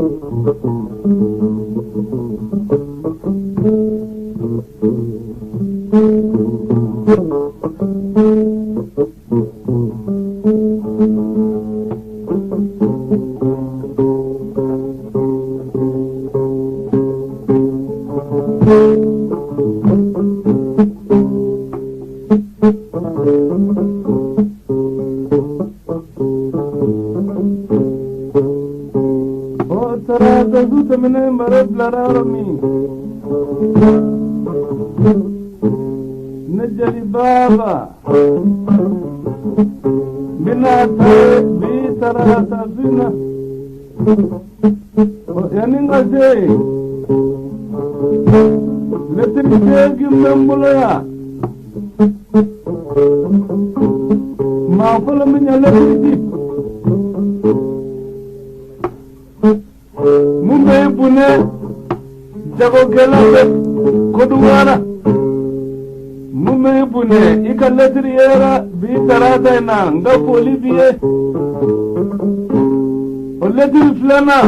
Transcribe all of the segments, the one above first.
O tarata su tɛmɛnen, baro bilara yɔrɔ min, ne jeli baaba n bɛna ta bi tarata su in na. Yanni n ka se yen, lɛtiri 8 bɛ n bolo yan. Maa fɔlɔ min ye lɛtiri di, mun bɛ i bunɛ, jagokɛla bɛ Kodowara. Mun bɛ i bunɛ, i ka lɛtiri yera bi tarata in na, n ka foli b'i ye. O lɛtiri filanan,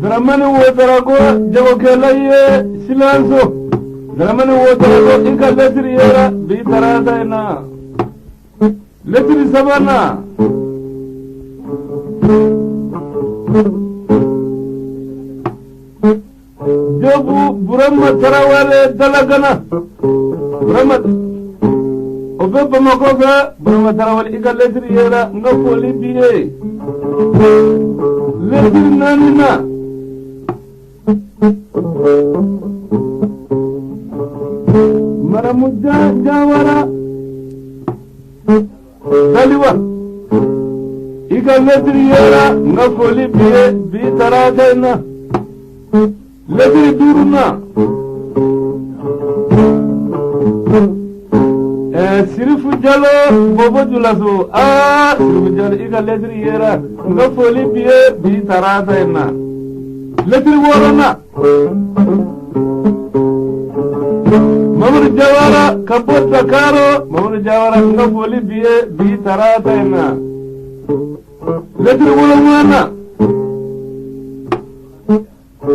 Dramani Wodarago, jagokɛla ye Silanso. Dramani Wodarago, i ka lɛtiri yera bi tarata in na. Lɛtiri sabanan, Jobu Burama Tarawele Dalagana. Burama o bɛ Bamakɔ fɛ. Burama Tarawele, i ka lɛtiri yera, n ka foli b'i ye. Lɛtiri naaninan, Maramu Jawara Saliwa, i ka lɛtiri yera, n ka foli b'i ye bi tarata in na. Lɛtiri duurunan, Sirifu Jalo Bobo Julaso. Aa, Sirifu Jalo, i ka lɛtiri yera, n ka foli b'i ye bi tarata in na. Lɛtiri wɔɔrɔnan, Mamadu Jawara ka bɔ Dakaro. Mamadu Jawara, n ka foli b'i ye bi tarata in na. Lɛtiri wolonwulanan,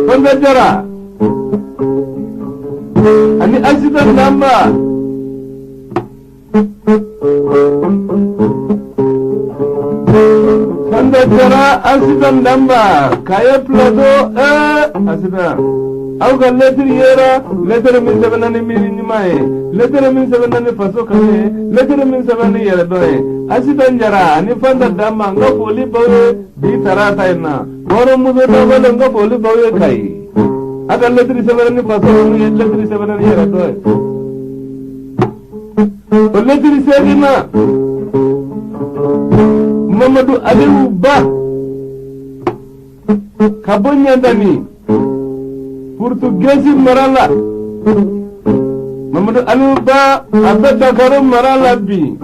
Fanta Jara ani Asitan Danba. Fanta Jara, Asitan Danba, Kaye Plateau. Asitan, aw ka lɛtiri yera, lɛtiri min sɛbɛnna ni miiri ɲuman ye, lɛtiri min sɛbɛnna ni faso kanu ye, lɛtiri min sɛbɛnna ni yɛrɛdɔn ye. Asitan Jara ani Fanta Danba, n ka foli b'aw ye bi tarata in na. Hɔrɔnmuso dafalen, n ka foli b'aw ye Kayi. A ka lɛtiri sɛbɛnna ni faso kanu ye, lɛtiri sɛbɛnna ni yɛrɛdɔn ye. O lɛtiri seeginnan, Mamadu Aliyu Ba ka bɔ Ɲandani, Purutugɛsi mara la. Mamadu Aliyu Ba, a bɛ Dakaro mara la bi.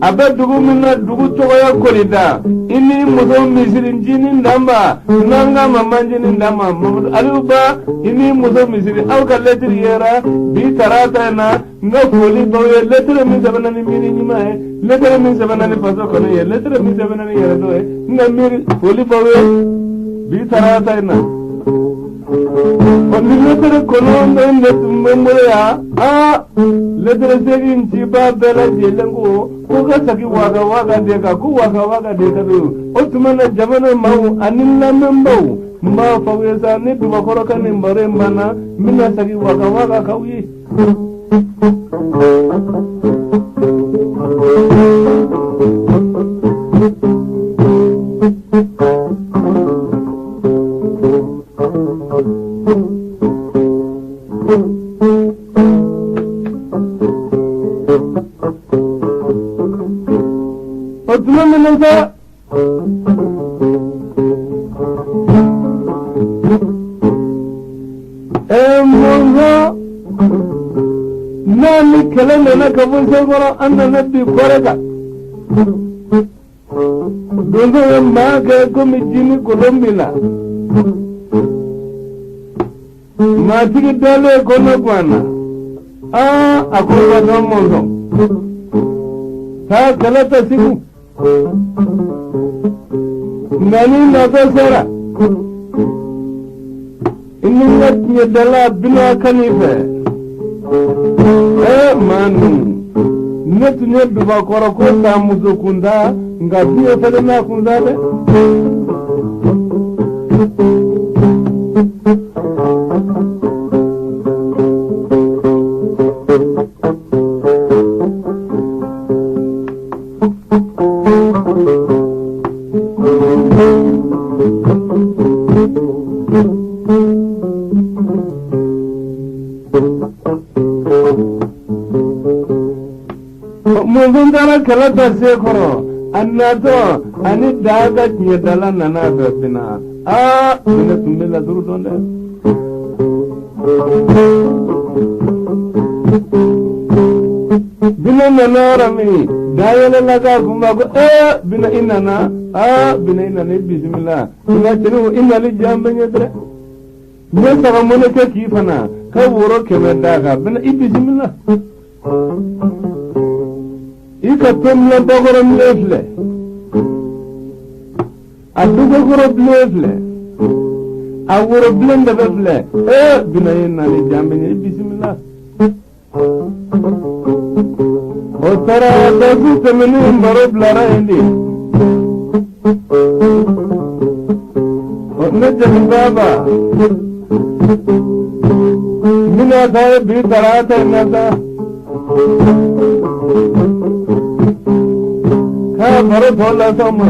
A bɛ dugu min na, dugu tɔgɔ ye Kolida. I ni muso Misiri Ncinin Danba, n'an k'a ma Mancinin Danba. Mamadu Aliyu Ba, i ni muso Misiri, aw ka lɛtiri yera bi tarata in na, n ka foli b'aw ye. Lɛtiri min sɛbɛnna ni miiri ɲuman ye, lɛtiri min sɛbɛnna ni faso kanu ye, lɛtiri min sɛbɛnna ni yɛrɛdɔn ye, n ka miiri foli b'aw ye bi tarata in na. Ɔ, ni lɛtiri 9 de tun bɛ n bolo yan. Aa, lɛtiri 8 cibaa bɛɛ lajɛlen ko ko ka segin Waka Waka de kan, ko Waka Waka de ka don. O tuma na, jamana maaw ani lamɛnbaaw, n b'a fɔ aw ye sa, ni dubakɔrɔ ka nin baro in banna, n bɛna segin Waka Waka k'aw ye. O tuma min na sa, mɔnzɔn n'a ni kɛlɛ nana ka bɔ Sekɔrɔ, an nana bin Kɔrɛ kan. Donso ye maa kɛ komi ji ni kolon min na. Maatigi dalen kɔnɔ ganna. Aa, a ko ka dɔn mɔnzɔn. Taa kɛlɛ tɛ Segu. Nka n'i natɔ sera, i ni n ka tiɲɛdala Bina Kani fɛ. Ee maa ninnu, ne tun ye dubakɔrɔ ko ta muso kunda, nka biɲɛ fɛnɛ n'a kunda dɛ. Mɔzɔn taara kɛlɛ ta Sekɔrɔ, a natɔ ani daa ka tiɲɛdala nana fɛ Bina. Aa, ne tun bɛ laturu dɔn dɛ. Bina nana yɔrɔ min, daa yɛlɛla k'a kunba ko ee Bina i nana, aa Bina i nana, i bisimila. Nka cɛnin ko i nali diya n bɛ ɲɛ dɛ. N ye sagamɔnɛ kɛ k'i fana ka woro 100 d'a kan, Bina i bisimila. I ka tɔnbilen bakɔrɔ bilen filɛ, a dugukɔrɔ bilen filɛ, a woro bilen de bɛ filɛ. Ee Bina ye nali diya n bɛ ɲɛ, i bisimila. O taara dasi tɛmɛnen baro bilara yen de. Ne jeli baba n bɛna taa bi tarata in na sa. K'a baro tɔ las'aw ma.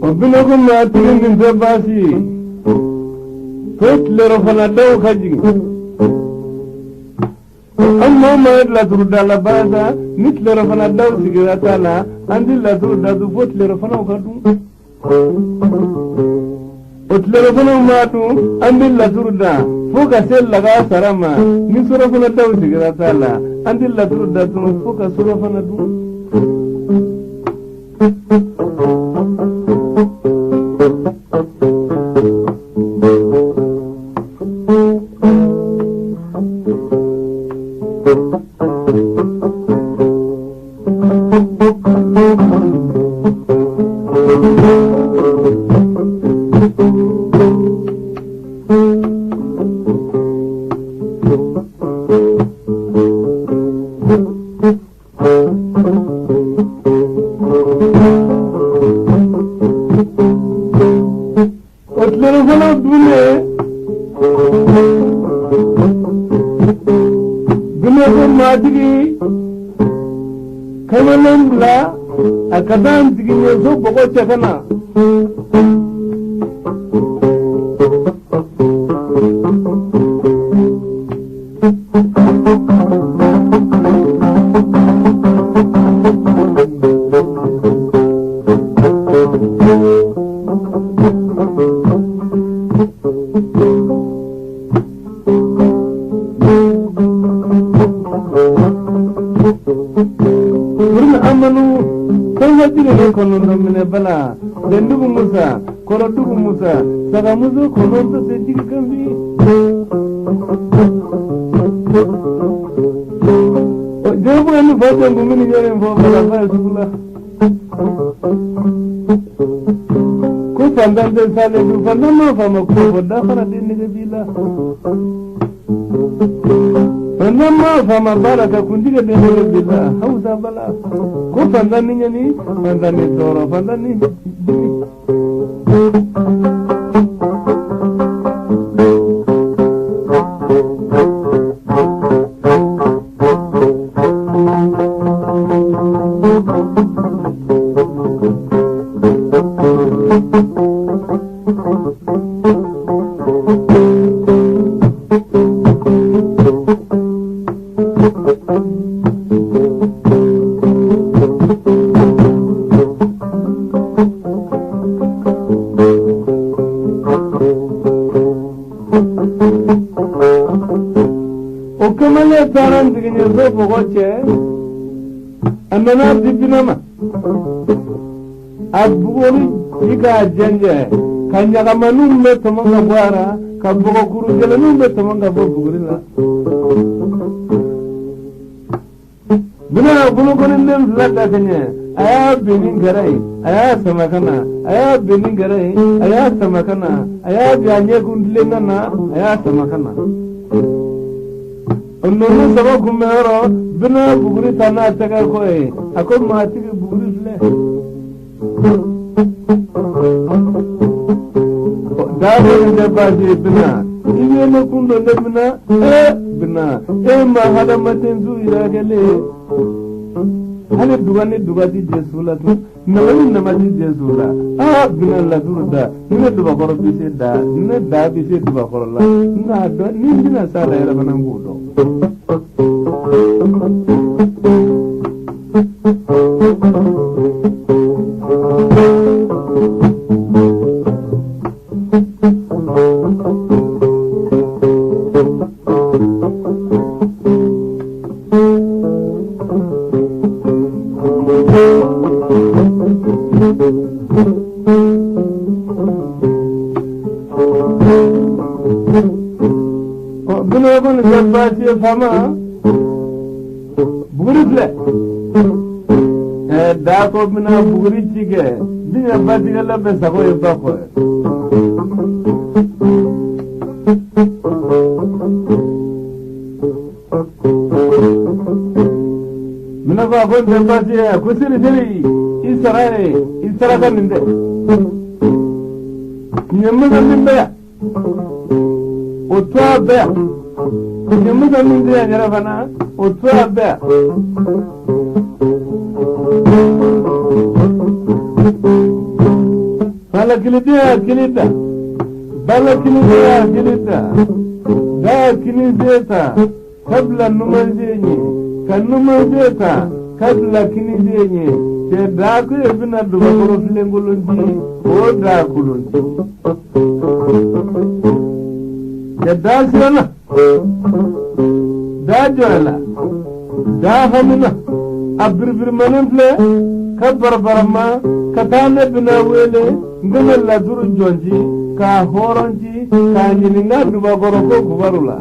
O bina ko maa tigi nin tɛ baasi ye. Fo tilelafana daw ka jigin. An maa maa ye laturudala baara sa, ni tilelafana daw sigira t'a la, an ti laturu datu fo tilelafanaw ka dun. O tilelafanaw ma dun, an bɛ laturu da fo ka se lagansara ma. Ni surafana daw sigira t'a la, an ti laturu datu fo ka surafana dun. O tilelafana dunnen, Bina ko maatigi kamalen bila a ka taa n jigiɲɛso bɔgɔ cɛ ka na. Amanu kan jiri kɔnɔntɔn minɛ bala dendugu musa kɔrɔdugu musa sagamuso kɔnɔntɔn tɛ jigi kan bi. Jɛnɛbugu ni fa jɛngu minnu yɛrɛ fɔ bala fa ye sugu la. Ko fantan tɛ sale dun, fantan ma faama kuma fɔ dafara den nege b'i la. Fantan ma faama baara ka kuntigi den nege b'i la hausa bala. Ko fantan ni ɲani, fantan ni tɔɔrɔ, fantan ni dimi. O kamalen taara ntigiɲɛso bɔgɔ cɛ, a nana di Bina ma, a buguri ji k'a jɛnjɛ. Ka ɲagamaniw bɛ tɔmɔ ka bɔ a la, ka bɔgɔkuru gɛlɛnninw bɛ tɔmɔ ka bɔ buguri la. Bina bolokoden fila da ka ɲɛ, a y'a bin ni gɛrɛ ye, a y'a sama ka na, a y'a bin ni gɛrɛ ye, a y'a sama ka na, a y'a bin a ɲɛkun tilenna na, a y'a sama ka na. O ninnu saba kun bɛ yɔrɔ, bina buguri ta n'a tɛgɛ kɔ ye, a ko maatigi buguri filɛ. Daa ko nin tɛ baasi ye bina, i bɛ ne kun don ne bina, ee bina, e ma hadamaden su yɛrɛ kɛlen ye. Hali duga ni duga ti jɛ su la tun, nama ni nama ti jɛ su la. Aa bina laturu da, ni ne dubakɔrɔ bi se da, ni ne da bi se dubakɔrɔ la, nka dɔn ni n bɛna s'a la yɛrɛ fana n k'o dɔn. Bina ko nin tɛ baasi ye faama, buguri filɛ. Ɛɛ daa ko bina buguri ci kɛ, bina batigɛla bɛ sago ye ba kɔ ye. Bina ko a ko nin tɛ baasi ye, ko seri seri i sara ye, i saraka nin tɛ. Ɲɛmɔgɔ min bɛ yan, o to a bɛ yan. Ɲɛmɔgɔ min tɛ yan yɛrɛ fana, o to a bɛ yan. Falakiliden y'a kili da, balakiliden y'a kili da, da y'a kini sen ta ka bila numan sen ɲɛ, ka numan sen ta ka bila kini sen ɲɛ. Cɛ daa ko e bɛna dubakɔrɔ filenkolon ci, o daa kolon ci. Cɛ daa siranna, daa jɔrɛla, daa hamina, a biribirimanen filɛ ka barabarama ka taa ne bɛna wele, n bɛna laturu jɔn ci, k'a hɔrɔn ci, k'a ɲininka dubakɔrɔ ko kibaru la.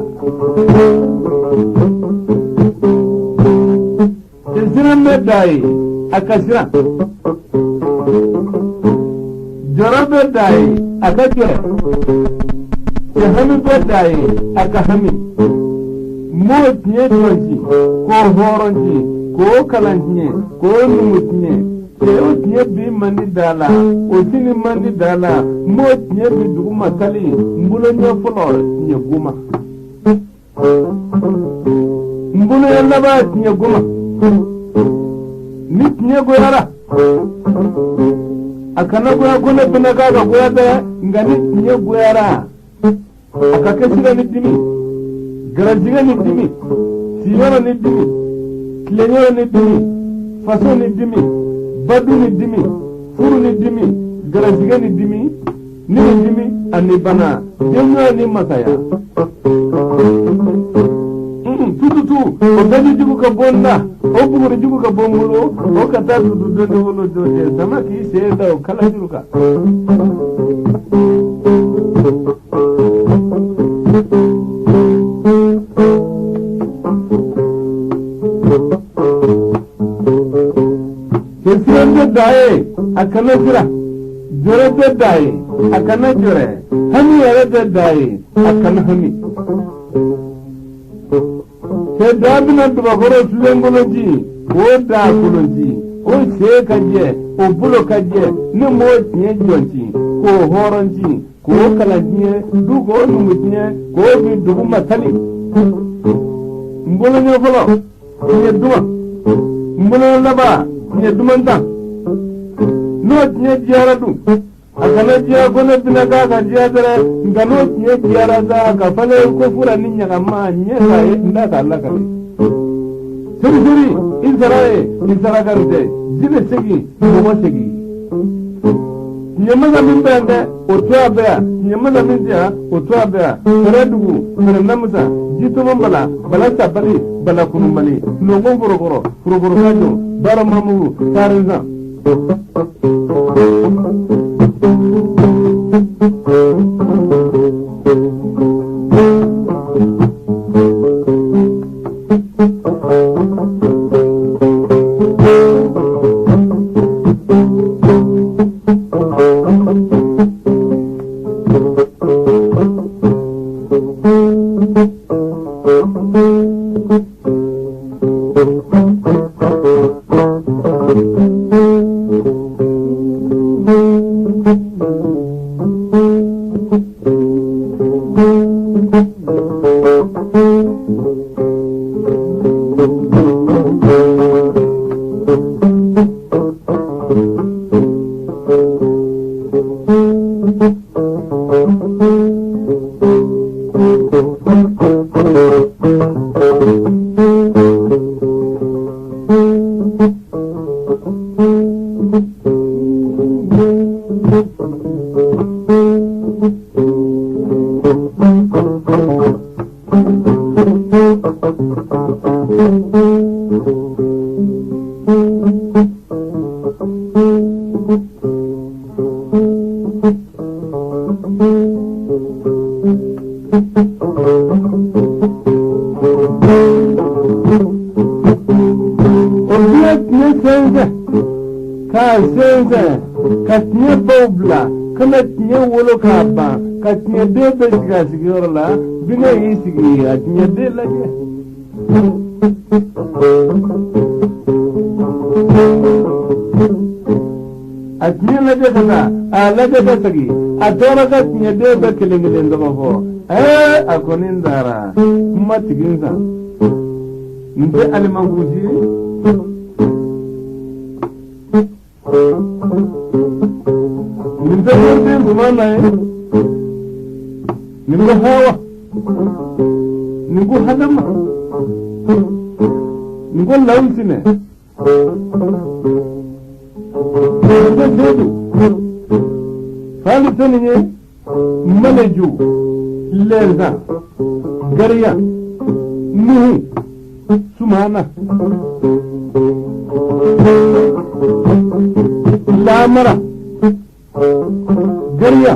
Cɛ siran bɛ daa ye, a ka siran. Jɔrɔ bɛ daa ye, a ka jɔrɛ. Cɛ hami bɛ daa ye, a ka hami. M'o tiɲɛ jɔn ci, k'o hɔrɔn ci, k'o kalan tiɲɛ, k'o numu tiɲɛ. Cɛ o tiɲɛ bi man di da la, o sini man di da la, m'o tiɲɛ bi duguma kali, n bolo ɲɛ fɔlɔ tiɲɛ goma. N bolo ɲɛ laban tiɲɛ goma. Ni tiɲɛ goyara, a kana goya ko ne bɛna k'a ka goya dɛ, nka ni tiɲɛ goyara, a ka kɛ sira ni dimi, garijɛgɛ ni dimi, siyɔrɔ ni dimi, tilenyɔrɔ ni dimi, faso ni dimi, badu ni dimi, furu ni dimi, garijɛgɛ ni dimi, ni ni dimi ani bana, denɲɔgɔn ni masaya. Tututu, o bɛɛ jugu ka bɔ n na, o buguri jugu ka bɔ n bolo, o ka taa dudu dɔnni bolo jɔ cɛ sama k'i sen da o kala juru kan. Cɛ siran tɛ daa ye, a kana siran. Jɔrɛ tɛ daa ye, a kana jɔrɛ. Hami yɛrɛ tɛ daa ye, a kana hami. Cɛ daa bɛna dubakɔrɔ filenkolon ci, o daa kolon ci, o sen ka jɛ, o bolo ka jɛ, ni m'o tiɲɛ jɔn ci, k'o hɔrɔn ci, k'o kalan tiɲɛ, du k'o numu tiɲɛ, k'o bi dugu ma tali. N bolo ɲɛ fɔlɔ, tiɲɛ duman. N bolo laban, tiɲɛ duman tan. N'o tiɲɛ diyara dun, a kana diya ko ne bɛna k'a ka diya dɛrɛ, nka n'o tiɲɛ diyara sa, ka falen ko fura ni ɲagama ɲɛ k'a ye, n da k'a lakale. Seri seri, i sara ye, i saraka tɛ, jinɛ segin, mɔgɔ segin. Tiɲɛ masa min bɛ yan dɛ, o to a bɛ yan. Tiɲɛ masa min tɛ yan, o to a bɛ yan. Fɛrɛ dugu, fɛrɛ namusa, jitɔmɔ bala, bala sabali, bala kununbali, nɔngɔn forokɔrɔ, forokɔrɔ ka jɔ, baara mamugu, tarinzan. Ka tiɲɛ baw bila ka na tiɲɛ wolo k'a ban ka tiɲɛ den bɛɛ sigi a sigiyɔrɔ la Binɛ y'i sigi a tiɲɛ den lajɛ. A tiɲɛ lajɛ ka taa a lajɛ ka segin a tɔɔrɔ ka tiɲɛ den bɛɛ kelen kelen tɔgɔ fɔ ɛɛ a kɔni taara kuma tigi san n tɛ alimankusi ye. Nin tɛ den Sumana ye, nin ko Hawa, nin ko Hadama, nin ko Lawusinɛ, nin ko Sedu, Fali tɛ nin ye, Maleju, Lɛnzan, Gariya, Nuhu, Sumana, Lamara, Gariya,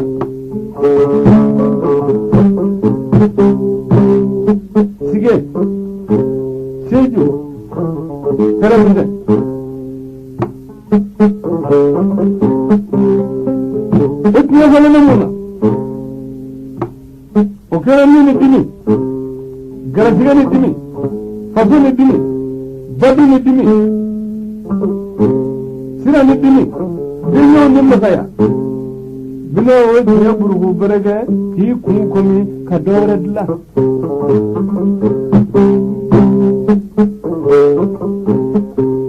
Sige, Seju, Tɛrɛmisɛn. O tiɲɛ fɔlɔ mun na? O kɛra min ni dimi, garisigɛ ni dimi, faso ni dimi, badu ni dimi, sira ni dimi, denɲɔgɔn ni masaya. Binɛ o ye tiɲɛ buruku bɛrɛkɛ k'i kun komi ka dɔ wɛrɛ dilan.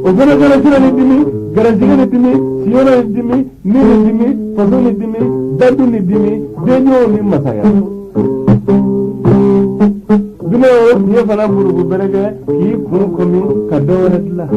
O fana kɛra sira ni dimi, garisigɛ ni dimi, siyɔrɔ ni dimi, ni ni dimi, faso ni dimi, dadu ni dimi, denɲɔgɔn ni masaya. Binɛ o ye tiɲɛ fana buruku bɛrɛkɛ k'i kun komi ka dɔ wɛrɛ dilan.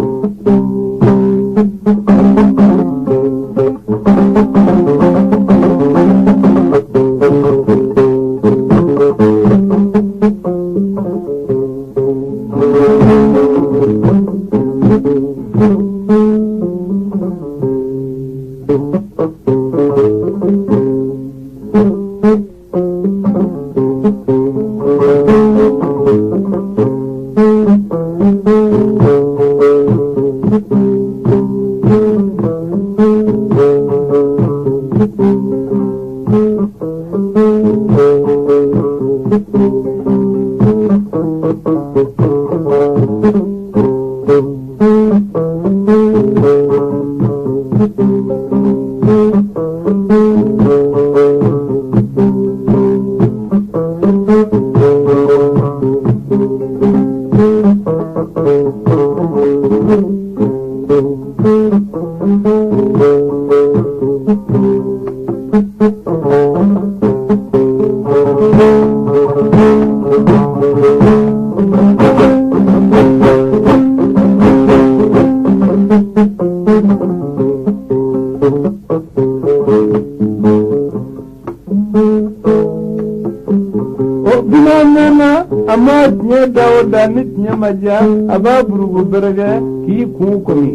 Ni tiɲɛ ma diya a b'a buruku bɛrɛkɛ k'i kun komi.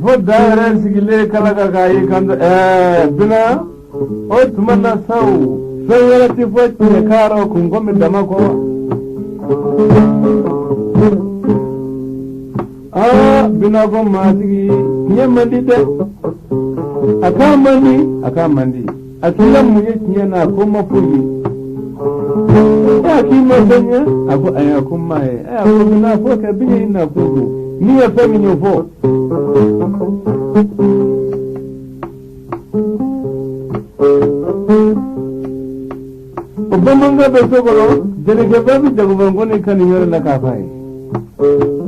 Fo da yɛrɛ sigilen kala ka k'a y'i kanto ɛɛ Bina. O tuma na sa o, fɛn wɛrɛ tɛ fɔ tiɲɛ karɔ kun komi dama kɔ wa. Aa bina ko maatigi tiɲɛ man di dɛ, a k'a man di, a k'a man di, a k'i la mun ye tiɲɛ na, a ko ma foyi ye. A k'i ma fɛn ye, a ko ayi, a ko n m'a ye. A ko bina fɔ kɛ bi ye na ko ko min ye fɛn min ye fɔ. O bamanankɛ bɛ so kɔnɔ, jelikɛba bɛ jagobankɔni ni kan yɔrɔ la k'a f'a ye.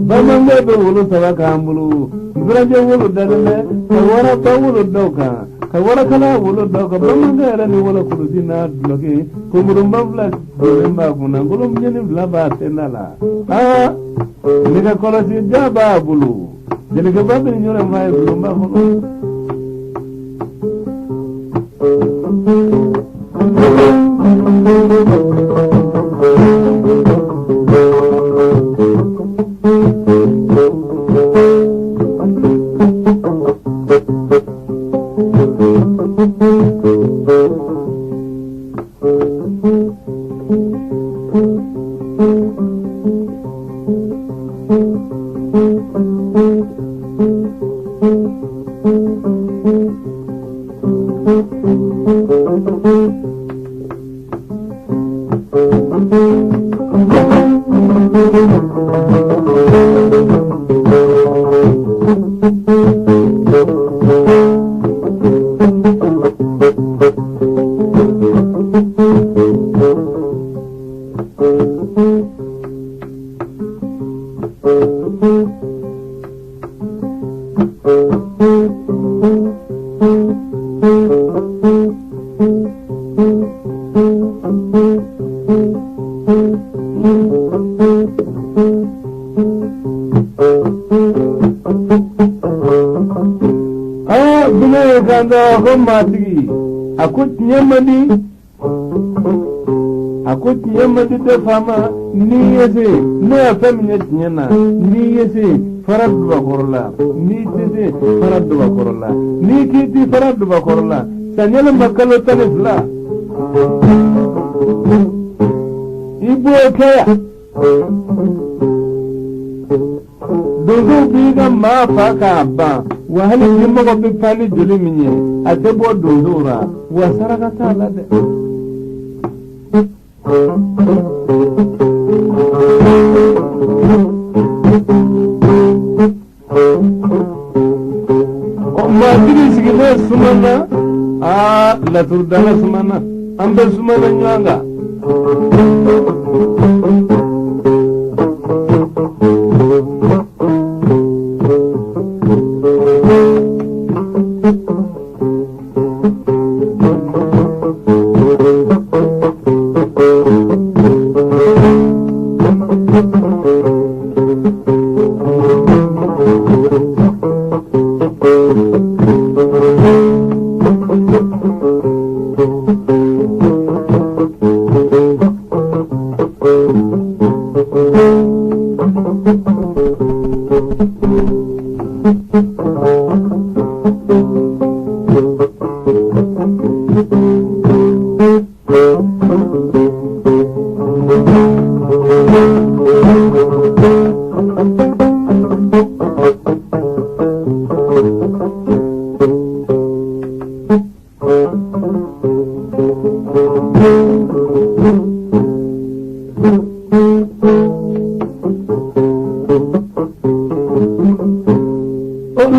Bamanankɛ bɛ wolo saba k'an bolo, nfurajɛ wolo dalen bɛ ka waraba wolo dɔw kan, ka warakala wolo dɔw kan. Bamanankɛ yɛrɛ ni wolo kulusi n'a dulɔki kunkurunba fila donnen b'a kunna, nkoloɲɛni fila b'a senda la. Aa nɛgɛ kɔlɔsi ja b'a bolo, jelikɛba bɛ nin yɔrɔ in f'a ye bulonba kɔnɔ. Aa bina ye kan ko maatigi, a ko tiɲɛ man di, a ko tiɲɛ man di dɛ faama, n'i ye se ne ye fɛn min ye tiɲɛ na, n'i ye se fara dubakɔrɔ la, n'i tɛ se fara dubakɔrɔ la, n'i k'i ti fara dubakɔrɔ la, san yɛlɛma kalo 12 i b'o kɛ yan. Donsow b'i ka maa fa k'a ban, wa hali ni mɔgɔ bɛ pan ni joli min ye, a tɛ bɔ donsow la, wa saraka t'a la dɛ. Maatigi sigilen sumana, aa laturudala sumana, an bɛ sumana ɲɔgɔn kan.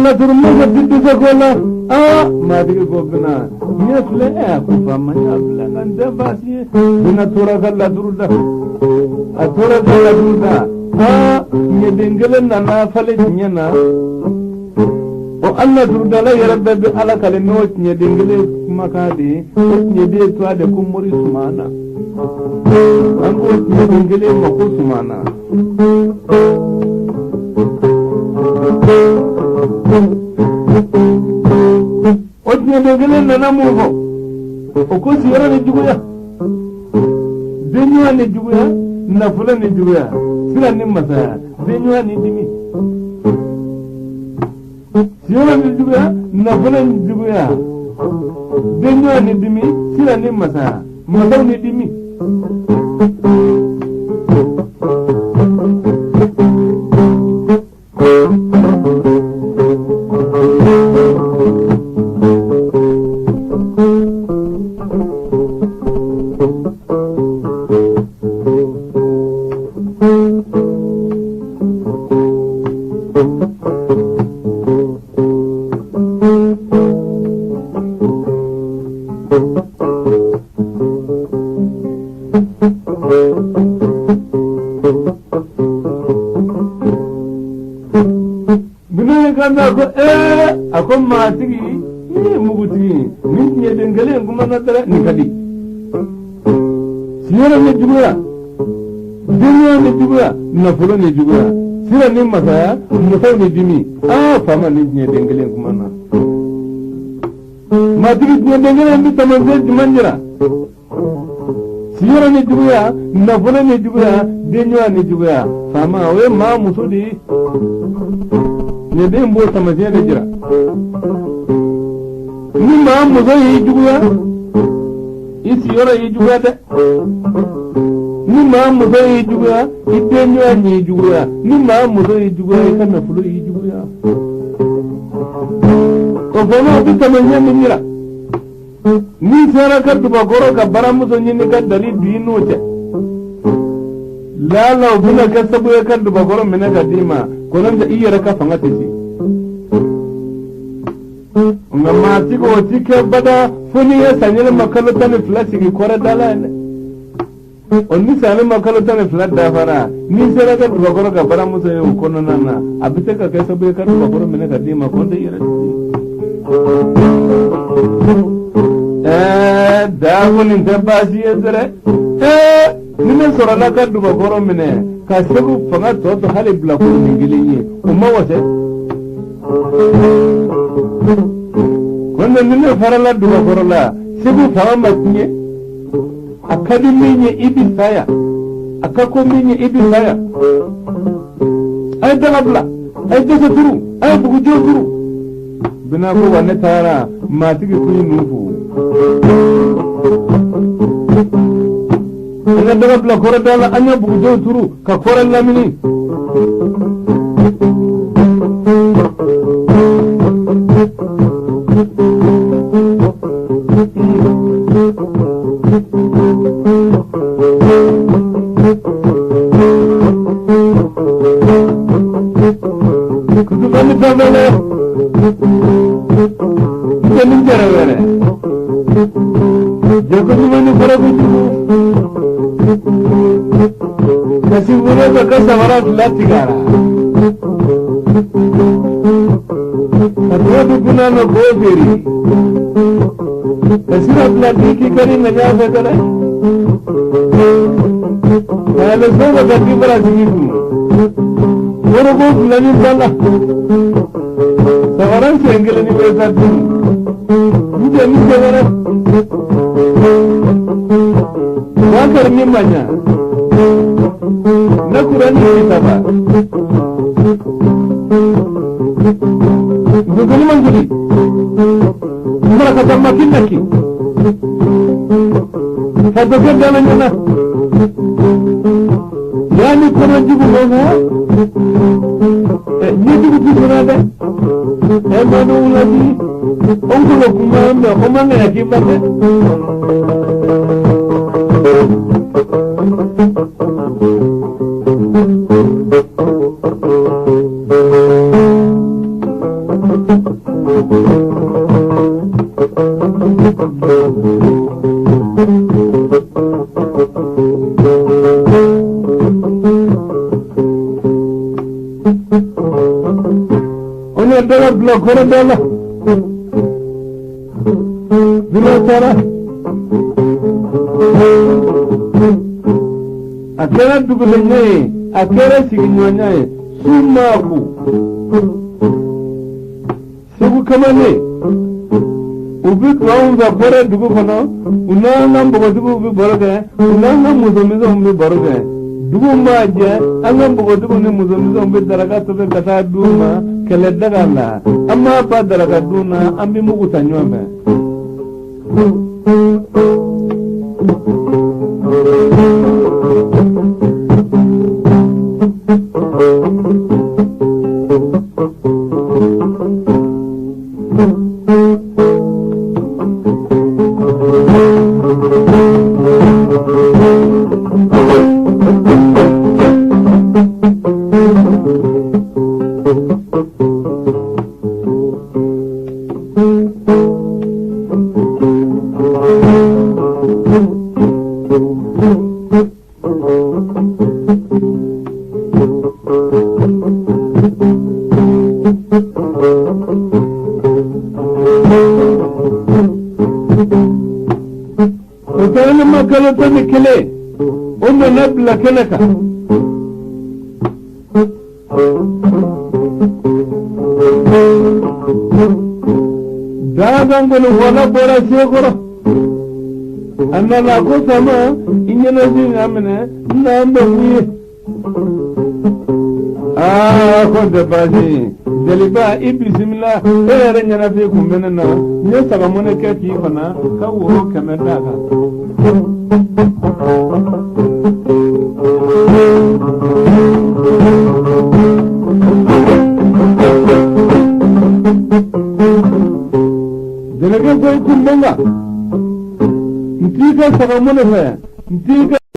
Laturumasa ti dɛsɛ ko la, aa maatigi ko bina ɲɛ filɛ, ɛ a ko faama ɲɛ filɛ, nka n tɛ baasi ye. Bina tora ka laturu da, a tora ka laturu da, aa ɲɛden kelen nana falen tiɲɛ na. O an laturudala yɛrɛ bɛɛ bɛ ala kale n'o tiɲɛden kelen kumakan de ye. O tiɲɛden to a de ko mori sumana, an k'o tiɲɛden kelen ma ko sumana. O tiɲɛden kelen nana mun fɔ? O ko sigiyɔrɔ ni juguya, denɲuman ni juguya, nafolo ni juguya, sira ni masaya, denɲuman ni dimi. Sigiyɔrɔ ni juguya, nafolo ni juguya, Denɲɔgɔn ni dimi, sira ni masaya, masaw ni dimi. A ko maatigi ni ye mugutigi ni tiɲɛden kelen kuma na dɛrɛ nin ka di. Siyɔrɔ ni juguya, denya ni juguya, nafolo ni juguya, sira ni masaya, musow ni dimi. Aa faama ni tiɲɛden kelen kuma na. Maatigi tiɲɛden kelen bɛ taamasiyɛn jumɛn jira? Siyɔrɔ ni juguya, nafolo ni juguya, denɲɔgɔn ni juguya. Faama o ye maa muso de ye. Nin den b'o taamasiyɛn de jira. Ni maa muso y'i juguya, i siyɔrɔ y'i juguya dɛ. Ni maa muso y'i juguya, i denɲɔgɔn y'i juguya. Ni maa muso y'i juguya, i ka nafolo y'i juguya. O fana o bɛ taamasiyɛn min jira. N'i sera ka dubakɔrɔ ka baramuso ɲini ka dali don i n'o cɛ, lala o bɛna kɛ sababu ye ka dubakɔrɔ minɛ ka d'i ma, kɔnɔ i yɛrɛ ka fanga tɛ se. Nka maatigi o ti kɛ bada fo n'i ye sanyɛlɛma kalo 12 sigi kɔrɛ da la yen dɛ. O ni sanyɛlɛma kalo 12 dafara, n'i sera ka dubakɔrɔ ka baramuso ye o kɔnɔna na, a bɛ se ka kɛ sababu ye ka dubakɔrɔ minɛ ka d'i ma, kɔn tɛ yɛrɛ tɛ se. Daago nin tɛ baasi ye dɛrɛ. Ni ne sɔrɔla ka dubakɔrɔ minɛ ka Segu fanga tɔ to hali bilakoro nin kelen ye, o ma wasɛ. Kɔnɔ ni ne farala dubakɔrɔ la, Segu fanga ma tiɲɛ. A ka di min ye i bi saya, a ka ko min ye i bi saya. A ye daga bila, a ye dɛsɛ turu, a ye bugujɛ turu. Bina ko wa ne taara maatigi kun ye ninnu fo. An ka daga bila kɔrɔ da la, an ka bugujɛw turu ka kɔrɔ lamini. Kutubali fɛnfɛnɛ, n jɛrɛ wɛrɛ. Jɛkuluba ni farakojugu. Kasi wolo ka ka samara fila tigɛra. Ka tɔ di kunna na k'o feere. Ka sira bila k'i k'i kari ŋaniya fɛ kɛnɛ. Ka yɛlɛ so ka taa k'i bara sigi kun. Woroko fila ni ba la. Samara sen kelen ni bɛ taa dun. N jɛ ni cɛ wɛrɛ. Bakari ni maɲa. Ne kura ni kitaba. Musokɔni man joli. Marakata makinaki. Ka dɔ kɛ dala ɲɛna. Yaani kɔnɔ jugu bɛ na. Ɲɛjugu ti sɔrɔ dɛ. Ɛ ma n'o wulati. O ngolo kuma mɛ o man ŋɛɲɛ k'i ba dɛ. On ye daga bila kɔrɔ da la. Bila taara. A kɛra dugulenɲɛ ye, a kɛra sigiɲɔgɔnya ye, su maa ko. Segu kamalen, u bɛ don anw fɛ kɔrɛ dugu kɔnɔ, u n'an ka npogotigiw bɛ baro kɛ, u n'an ka musomisɛnw bɛ baro kɛ. Dugu maa jɛ, an ka npogotigiw ni musomisɛnw bɛ daraka tobi ka taa d'u ma kɛlɛ daga la. An b'a fa daraka dun na, an bɛ mugu ta ɲɔgɔn fɛ. O taara kalo 11, o nana bila kɛnɛ kan. Daga fana bɔra Sekɔrɔ, a nana ko sama i ɲɛnafin ka minɛ n n'an bɛ mun ye. Aa, ko tɛ baasi ye, jeliba, i bisimila. E yɛrɛ ɲɛnafin kun bɛ ne na, n ye sagamɔnɛ kɛ k'i fana ka woro 100 d'a kan. Jelikɛ ko i kun bɛ n kan, n t'i ka sagamɔnɛ fɛ, n t'i ka.